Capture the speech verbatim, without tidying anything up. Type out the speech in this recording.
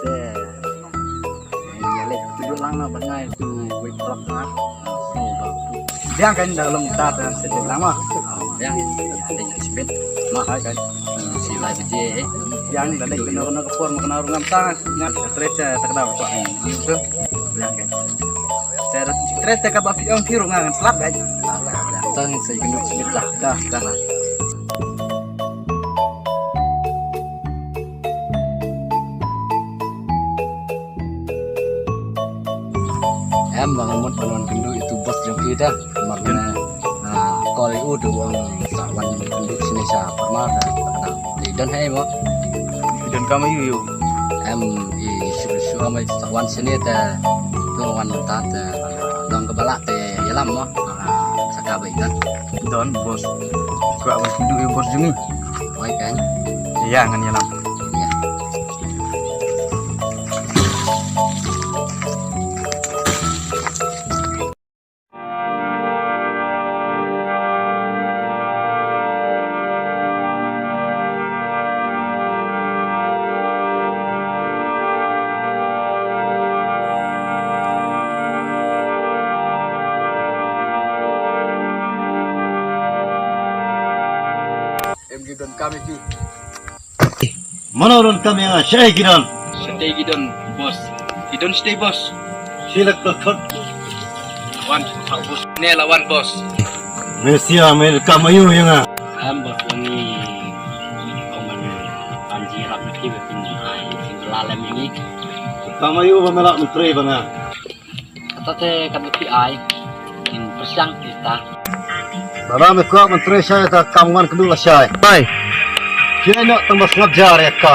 Te, eh, ïa leit tu lang na, ba ngai tu wei prok na. Biang kan da long ta ta se lang ma. Biang, ïa leit sibit. Ma hai kan. Si lai biji eh. Biang da leit kena kena ka por ma kena rung ngam ta. Ngat stress ta kena. Biang kan. Sa stress te kaba phi ong phi ruh nga ngan slap bad. Tang sa ïakynduh sngewbha. Dah, dah. Em, ba nga mut ban wan kynduh ïa utu boss jong phi te. Namar kane, ah, call ïa u te u ong sa wan kynduh shane sha Parmar te. Te don hi mo. Don kam aïu aïu. Em, i shu shu am sa wan shane te. Te wan mynta te. Don kaba lah te ïalam mo. Ah, sa ka ba i don. Don boss. Kwah wan kynduh ïa u boss jong ngi. Oi kan. Ïa ngan ïalam. Ïa. Em, ki don kam ïa ki. Mano don kam ïa nga, shaei ki don. Shatei ki don, boss. Ki don shatei, boss. Shi lak to thot. Wan, boss. Ne la wan, boss. Me sia, me kam aïu ïa nga. Am, boss, wan ni. Kong man, am ji rap na ki, betin ai, sing la lem ïa ngi. Kam aïu ba me lah myntrei ba nga. Kata te kan phi ai. Kin pyrshang kita. Lada me kwah myntrei shai ta kam wan kynduh lashai. Bye. Phi ai noh tang ba sngap jar ïa kam.